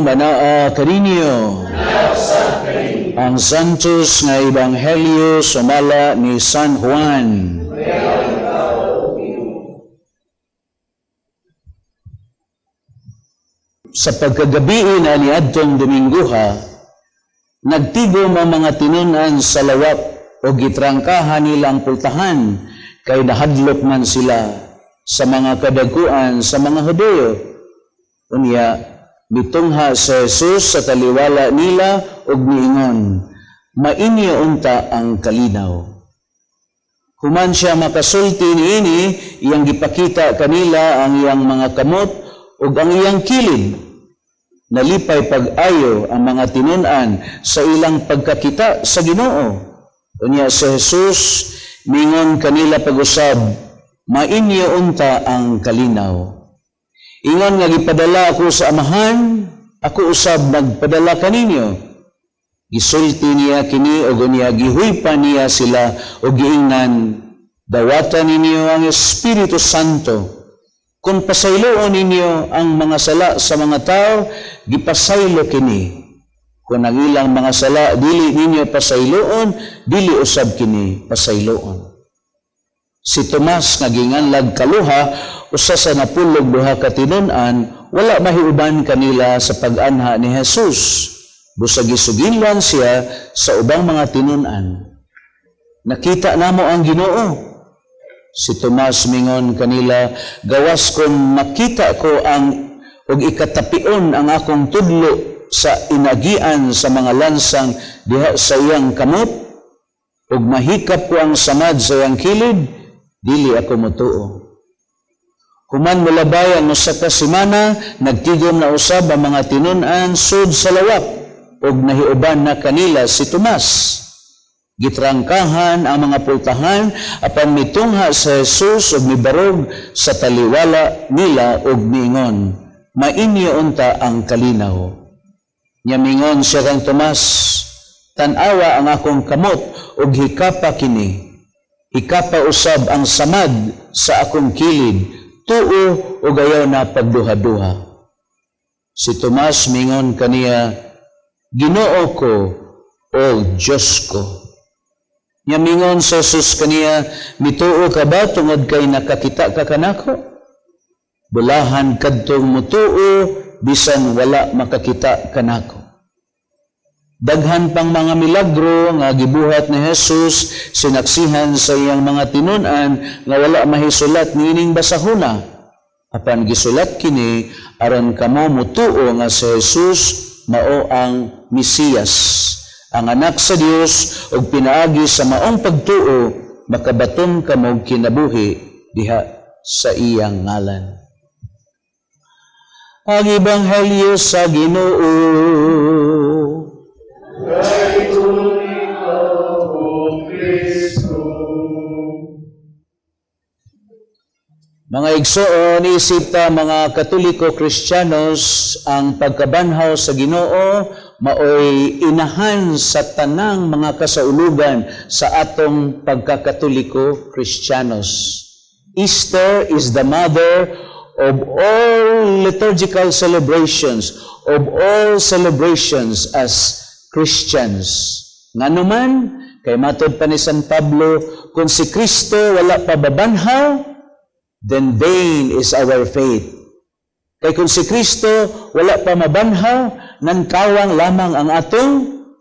Manaa kaninyo. Ang Santos nga Ebanghelyo sumala ni San Juan. Sa pagkagabii na niadtong Domingguha, nagtigom ang mga tinun-an sa lawak o gitrangkahan nila ang pultahan kay nahadlok man sila sa mga kadaguan sa mga Hudyo. Unya, mitungha si Jesus sa taliwala nila ug miingon, "Mainyo unta ang kalinaw." Human siya makasulti niini, iyang gipakita kanila ang iyang mga kamot ug ang iyang kilid. Nalipay pag-ayo ang mga tinun-an sa ilang pagkakita sa Ginoo. Unya si Jesus mingon kanila pag-usab, "Mainyo unta ang kalinaw. Ingon nga gipadala ako sa Amahan, ako usab nagpadala kaninyo." Gisulti niya kini ug unya gihuypa niya sila ug giingnan, "Dawatan ninyo ang Espiritu Santo. Kung pasayloon ninyo ang mga sala sa mga tao, gipasaylo kini. Kung ang ilang mga sala dili ninyo pasayloon, dili usab kini pasayloon." Si Tomas nga ginganlag Kaluha, usa sa 12 ka tinun-an, wala mahiuban kanila sa pag-anha ni Jesus. Busa gisugilan siya sa ubang mga tinun-an. "Nakita namo ang Ginoo." Si Tomas mingon kanila, "Gawas kon makita ko ang og ikatapion ang akong tudlo sa inagian sa mga lansang diha sa iyang kamot, ug mahikap ko ang samad sa iyang kilid, dili ako motuo." Human molabay ang usa ka semana, nagtigom na usab ang mga tinun-an sud sa lawak, ug nahiuban na kanila si Tomas. Gitrangkahan ang mga pultahan, apan mitungha sa Jesus ug mibarog sa taliwala nila ug miingon, "Mainyo unta ang kalinaw." Nya mingon siya kang Tomas, "Tan-awa ang akong kamot ug hikapa kini. Hikapa usab ang samad sa akong kilid, tuo ug ayaw na pagduha-duha." Si Tomas mingon kaniya, "Ginoo ko o Diyos ko." Nya mingon sa Jesus kaniya, "Mituo ka ba tungod kay nakakita ka kanako? Bulahan kadtong mutuo bisan wala makakita kanako." Daghan pang mga milagro nga gibuhat ni Jesus sinaksihan sa iyang mga tinun-an nga wala mahisulat niining basahuna. Apan gisulat kini aron kamo mutuo nga si Jesus mao ang Mesiyas, ang anak sa Dios, ug pinaagi sa maong pagtuo makabaton kamo kinabuhi diha sa iyang ngalan. Ang Ebanghelyo sa Ginoo. Mga igsoon, isip ta mga Katoliko Kristiyanos, ang pagkabanhaw sa Ginoo maoy inahan sa tanang mga kasaulugan sa atong pagkakatoliko Kristiyanos. Easter is the mother of all liturgical celebrations, of all celebrations as Christians. Nganuman, kay matod pa ni San Pablo, kung si Kristo wala pa babanhaw, then vain is our faith. Kay kung si Kristo wala pa mabanhaw, nankawang lamang ang atong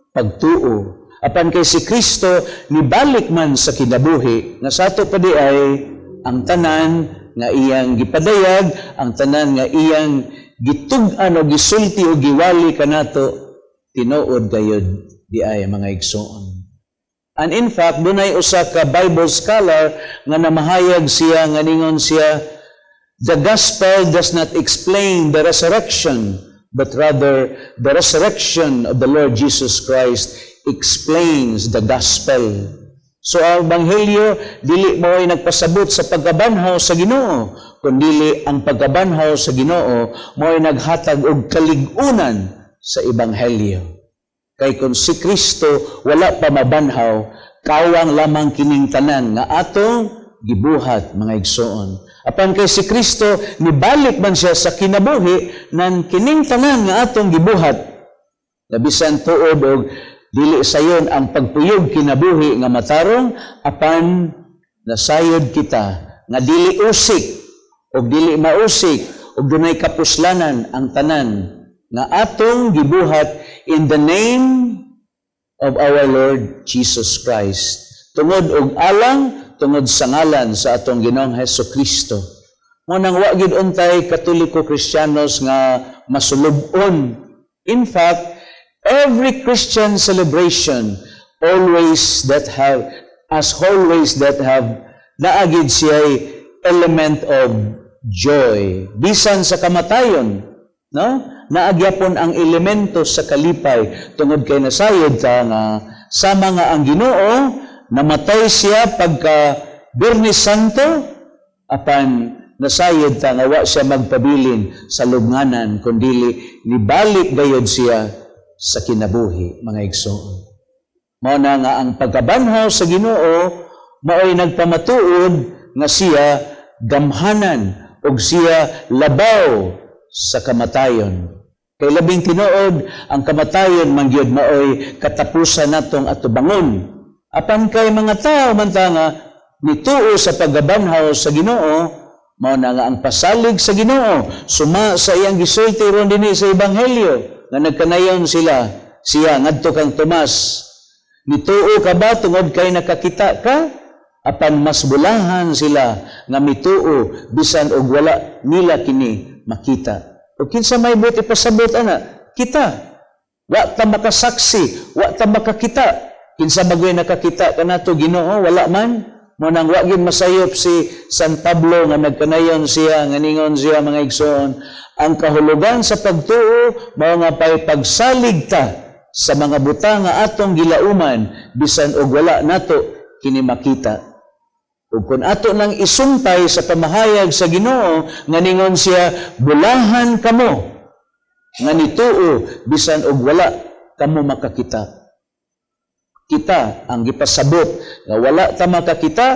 pagtuo. Apan kay si Kristo nibalik man sa kinabuhi, nga sa ato pa di ay ang tanan nga iyang gipadayag, ang tanan nga iyang gitug-an o gisulti o giwali kanato, tinuod gayud di ay, mga igsoon. And in fact, dunay usa ka Bible scholar nga namahayag siya nga ningon siya, "The gospel does not explain the resurrection, but rather the resurrection of the Lord Jesus Christ explains the gospel." So ang Ebanghelyo dili mo ay nagpasabot sa pagkabanhaw sa Ginoo, kundili ang pagkabanhaw sa Ginoo mo ay naghatag og kalig-unan sa Ebanghelyo. Kay kung si Kristo wala pa mabanhaw, kawang lamang kining tanan nga atong gibuhat, mga igsoon. Apan kay si Kristo nibalik man siya sa kinabuhi nan kining tanan nga atong gibuhat, nga bisan tuod og dili sayon ang pagpuyog kinabuhi nga matarong, apan nasayod kita nga dili usik og dili mausik og dunay kapuslanan ang tanan nga atong gibuhat in the name of our Lord Jesus Christ. Tungod og alang, tungod sa ngalan sa atong Ginoong Hesus Kristo. Mao nang wa gid untay Katoliko Kristiyanos nga masulub-on. In fact, every Christian celebration always that have as always that have naa gid siya element of joy. Bisan sa kamatayon, no? Naa gyapon ang elemento sa kalipay tungod kay nasayod ta nga sama nga ang Ginoo namatay siya pagka Biyernes Santo, apan nasayod ta nga wa siya magpabilin sa lubnganan kundili nibalik gayod siya sa kinabuhi, mga igsoon. Mao na nga ang pagkabanhaw sa Ginoo maoy nagpamatuod nga siya gamhanan ug siya labaw sa kamatayon. Kay labing tinuod, ang kamatayon man gyud maoy katapusan natong atubangon. Apan kay mga tao man ta nga nituo sa pagkabanhaw sa Ginoo, mao na nga ang pasalig sa Ginoo suma sa iyang gisulti ron dinhi sa Ebanghelyo nga nagkanayon sila siya ngadto kang Tomas. Nituo ka ba tungod kay nakakita ka? Apan mas bulahan sila nga mituo bisan og wala nila kini makita. O kinsa may buot ipasabot ana? Kita. Wa ta makasaksi, wa ta makakita. Kinsa magoy nakakita kanato Ginoo? Wala man. Mao nang wa gyud masayop si San Pablo nga nagkanayon siya nga ningon siya, mga igsoon, ang kahulugan sa pagtuo mao nga pay pagsalig ta sa mga butang nga atong gilauman bisan og wala nato kini makita. Ug kung ato nang isumpay sa pamahayag sa Ginoo nga ningon siya, bulahan kamo nga nituo bisan og wala kamo makakita. Kita ang gipasabot nga wala ta makakita,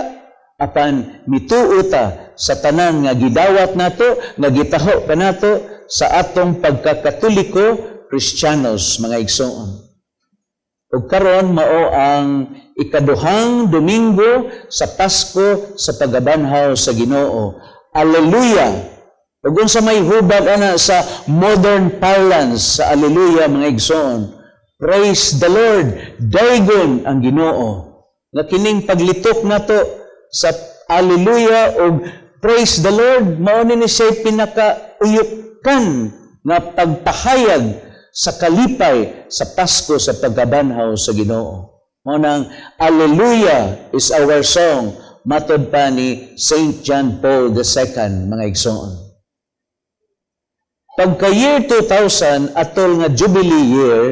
apan mituo ta sa tanan nga gidawat nato, nga gitaho kanato sa atong pagkakatoliko Kristiyanos, mga igsoon. Ug karon mao ang ikaduhang Domingo sa Pasko sa pagkabanhaw sa Ginoo. Alleluia! Ug unsa may hubag ana sa modern parlance sa Alleluia, mga igsoon? Praise the Lord, daygon ang Ginoo. Nga kining paglitok nato sa Alleluia og praise the Lord, mao ni siya pinakauyukan nga pagpahayag sa kalipay sa Pasko sa pagkabanhaw sa Ginoo. Mao nang Alleluia is our song, matod pa ni Saint John Paul II, mga igsoon. Pagka year 2000, atol nga Jubilee year,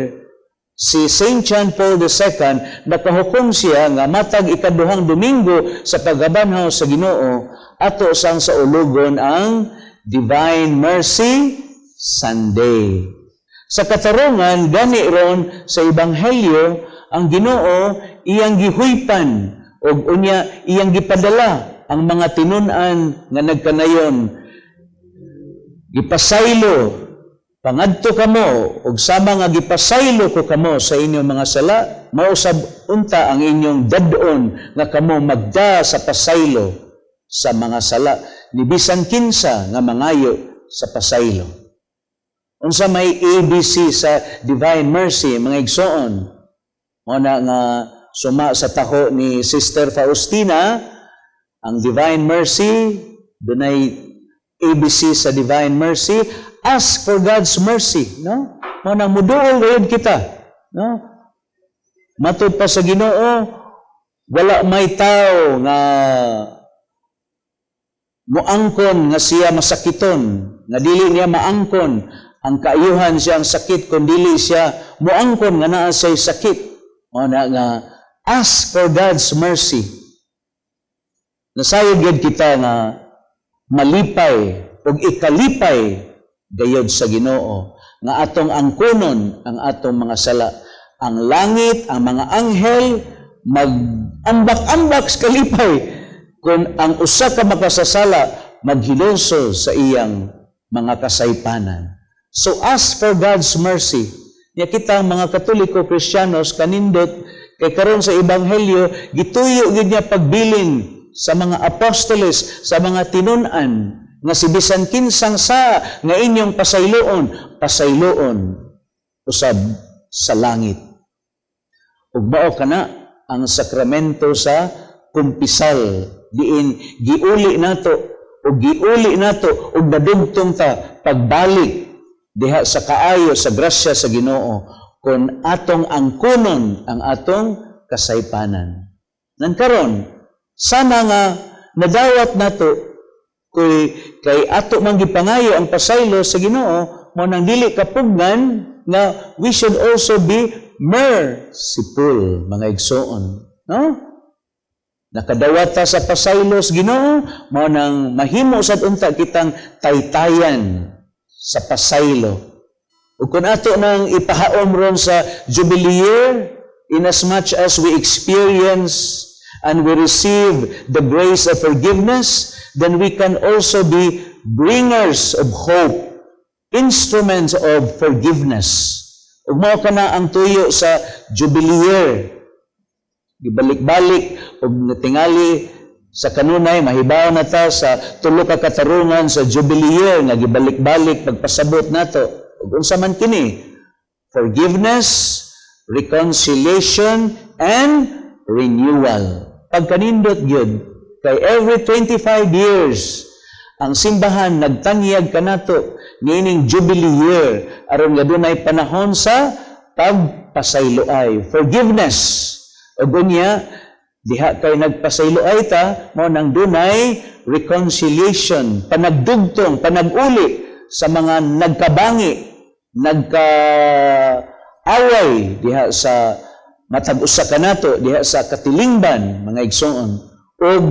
si Saint John Paul II, nakahukom siya nga matag ikaduhang Domingo sa pagkabanhaw sa Ginoo, ato sang saulugon ang Divine Mercy Sunday. Sa katarungan, gani ron sa Ebanghelyo, ang Ginoo iyang gihuypan og unya iyang gipadala ang mga tinun-an nga nagkanayon. Gipasaylo, pangadto kamo og sama nga gipasaylo ko kamo sa inyong mga sala, mausab unta ang inyong dad-on nga kamo magda sa pasaylo sa mga sala ni bisan kinsa nga mangayo sa pasaylo. Unsa may ABC sa Divine Mercy, mga igsoon? Mao na nga suma sa taho ni Sister Faustina, ang Divine Mercy, dunay ABC sa Divine Mercy, ask for God's mercy, no? Mao na muduol gayud kita, no? Matud pa sa Ginoo, wala may tao nga muangkon nga siya masakiton, nga dili niya maangkon ang kaayuhan siya ang sakit, kung dili siya muangkon nga naa siya'y sakit. Mao na nga ask for God's mercy. Nasayod gyud kita nga malipay ug ikalipay gayod sa Ginoo nga atong angkonon ang atong mga sala. Ang langit, ang mga anghel mag-ambak-ambak sa kalipay kung ang usa ka makasasala maghinulsol sa iyang mga kasaypanan. So ask for God's mercy. Nya kita mga Katoliko, Kristiyanos, kanindot kay karon sa Ebanghelyo gituyo gyud niya pagbilin sa mga apostoles, sa mga tinun-an, nga si bisan kinsang sa nga inyong pasayloon, pasayloon usab sa langit. Ug mao kana ang sakramento sa kumpisal, diin giuli nato o giuli nato ug nadugtong ta pagbalik diha sa kaayo, sa grasya sa Ginoo, kon atong angkunon ang atong kasaypanan. Nan karon, sama nga nadawat nato kuy kay ato man gipangayo ang pasaylo sa Ginoo, mo nang dili kapugnan nga we should also be merciful, mga igsoon, no? Nakadawat ta sa pasaylo sa Ginoo, mao nang mahimo sad unta kitang taytayan sa pasaylo. Ug kung ato nang ipahaom ron sa Jubilee year, inasmuch as we experience and we receive the grace of forgiveness, then we can also be bringers of hope, instruments of forgiveness. Ug mao kana ang tuyo sa Jubilee year. Gibalik-balik ug natingali sa kanunay mahibaw na ta sa tulo ka katarungan sa Jubilee year nga gibalik-balik pagpasabot nato. Ug unsa man kini? Forgiveness, reconciliation, and renewal. Pagkanindot gyud kay every 25 years ang simbahan nagtanyag kanato niining Jubilee year aron nga dunay panahon sa pagpasayloay, forgiveness. Ug unya diha kay nagpasayloay ta, mao nang dunay reconciliation, panagdugtong, panag-uli sa mga nagkabangi, nagkaaway diha sa matag usa kanato diha sa katilingban, mga igsoon. Ug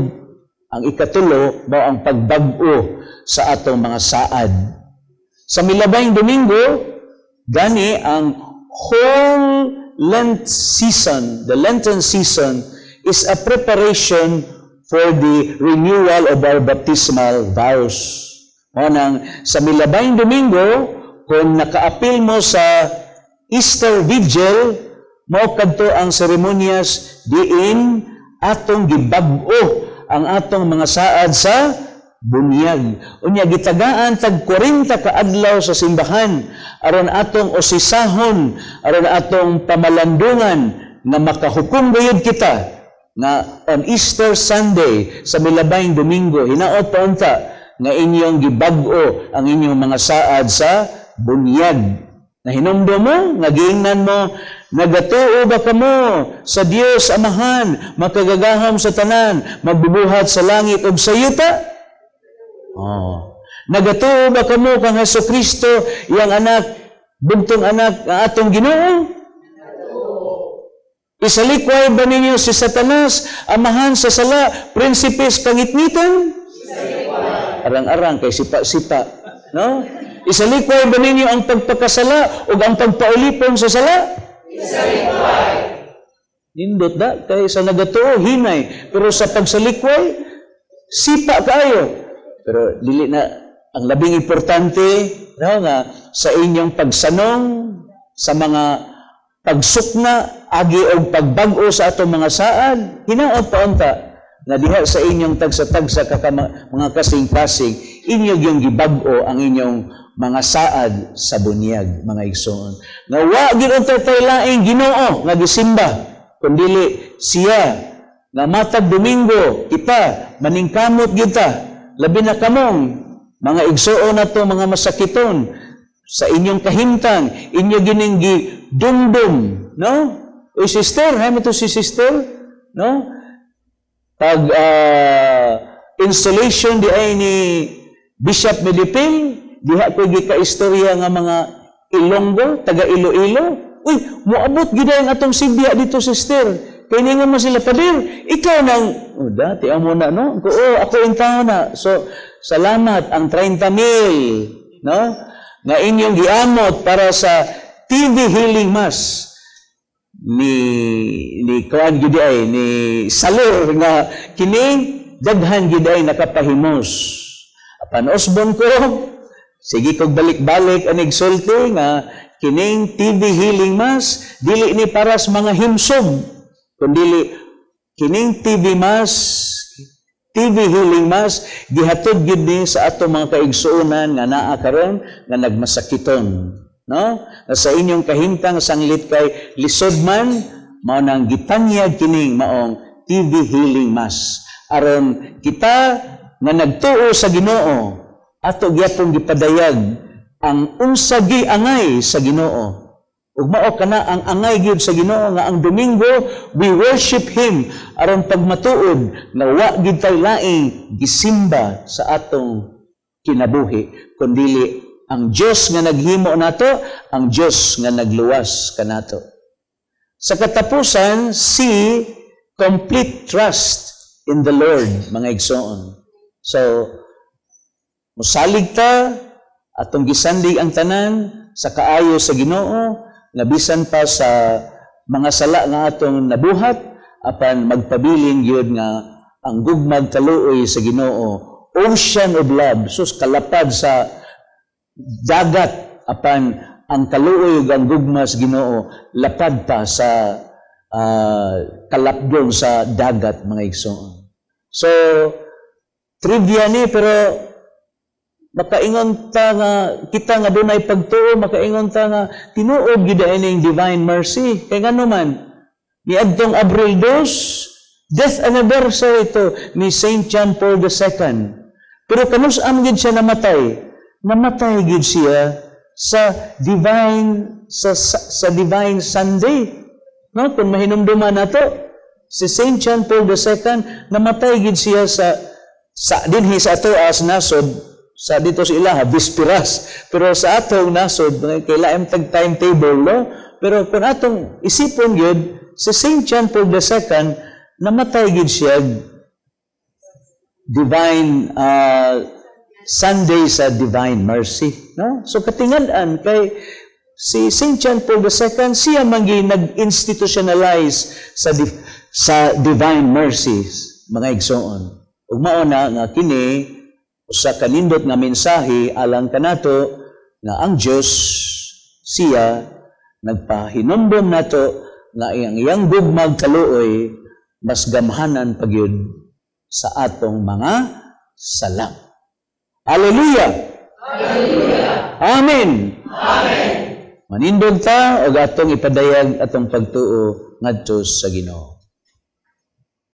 ang ikatulo mao ang pagbag-o sa atong mga saad. Sa milabayng Domingo, gani ang whole Lent season, the Lenten season, is a preparation for the renewal of our baptismal vows. O nang sa milabayng Domingo, kung nakaapil mo sa Easter Vigil, mao kadto ang seremonyas diin atong gibag-o ang atong mga saad sa bunyag. Unya gitagaan tag 40 ka adlaw sa simbahan aron atong osisahon, aron atong pamalandungan nga makahukom gayud kita nga on Easter Sunday, sa milabayng Domingo, hinaot pa unta nga inyong gibag-o ang inyong mga saad sa bunyag. Nahinumdom mo nga giingnan mo, "Nagatuo ba kamo sa Dios Amahan, makagagahom sa tanan, magbubuhat sa langit ug sa yuta?" Oh. "Nagatuo ba kamo kang Hesus Kristo, iyang anak, bugtong anak, ang atong Ginoo? Isalikway ba ninyo si Satanas, amahan sa sala, prinsipes kangitngitan?" Arang-arang kay sipa-sipa, no? "Isalikway ba ninyo ang pagpakasala ug ang pagpaulipon sa sala?" Isalikway. Nindot da kay sa nagatuo hinay, pero sa pagsalikway sipa kaayo. Pero dili na ang labing importante, no, nga sa inyong pagsanong sa mga pagsukna agi og pagbag-o sa atong mga saad, hinaot pa unta nga diha sa inyong tagsa-tagsa ka mga kasing-kasing, inyo yung gibag-o ang inyong mga saad sa bunyag, mga igsoon. Nga wa gyud unta tay laing Ginoo nga gisimba kundili siya, nga matag Domingo kita maningkamot gyud ta, labi na kamong mga igsoon nato, mga masakiton sa inyong kahimtang, inyo gining gidumdum, no? Uy, sister, hay mo to si sister, no? Pag installation di ay ni Bishop Medipil, diha ko gika-istorya nga mga Ilonggo, taga Iloilo. "Uy, moabot gyud ang atong sibya dito, sister." Kay ningon mo sila, "Pader, ikaw nang, oh, dati amo na, no? Ko, oh, ako in tao na." So, salamat ang 30 mil, no? Nga inyong giamot para sa TV Healing Mass ni kuan gyud ay ni Salor nga kini daghan gyud ay nakapahimos. Apan usbon ko, sige kog balik-balik anig sulti nga kining TV Healing Mass dili ni para sa mga himsog, kundili kining TV Mass, TV Healing Mass, gihatod gyud ni sa ato mga kaigsuonan nga naa karon nga nagmasakiton, no? Nga sa inyong kahimtang sanglit kay lisod man, mao nang gitanyag kining maong TV Healing Mass aron kita nga nagtuo sa Ginoo, ato gyapon gipadayag ang unsa angay sa Ginoo. Ug mao kana ang angay gyud sa Ginoo nga ang Domingo we worship Him aron pagmatuod nga wa gyud tay laing gisimba sa atong kinabuhi kundili ang Dios nga naghimo nato, ang Dios nga nagluwas kanato. Sa katapusan, si complete trust in the Lord, mga igsoon. So, musalig ta, atong gisandig ang tanan sa kaayo sa Ginoo, nga bisan pa sa mga sala nga atong nabuhat, apan magpabilin gyud nga ang gugmag kaluoy sa Ginoo, ocean of love, sus, kalapad sa dagat, apan ang kaluoy ug ang gugma sa Ginoo lapad pa sa kalapdon sa dagat, mga igsoon. So trivia ni, pero makaingon ta nga kita nga dunay pagtuo, makaingon ta nga tinuod gyud ining divine mercy. Kay ngano man, niadtong Abril 2, death anniversary ito ni Saint John Paul II. Pero kanus-a gyud siya namatay? Namatay gyud siya sa divine Sunday, no? Kung mahinumduman nato si Saint John Paul II, namatay gyud siya sa dinhi sa ato as nasod, sa dito sa ilaha Vispiras, pero sa atong nasod kay lain tag timetable, no? Pero kung atong isipon gyud, si Saint John Paul II, namatay gyud siya divine Sunday sa Divine Mercy, no? So katingad-an kay si Saint John Paul II, siya man nag-institutionalize sa Divine Mercies, mga igsoon. Ug mao na nga kini usa ka nindot nga mensahe alang kanato nga ang Dios siya nagpahinumdom nato nga iyang iyang gugmag kaluoy mas gamhanan pa gyud sa atong mga sala. Hallelujah! Hallelujah! Amen! Amen! Manindog ta og atong ipadayag atong pagtuo ngadto sa Ginoo.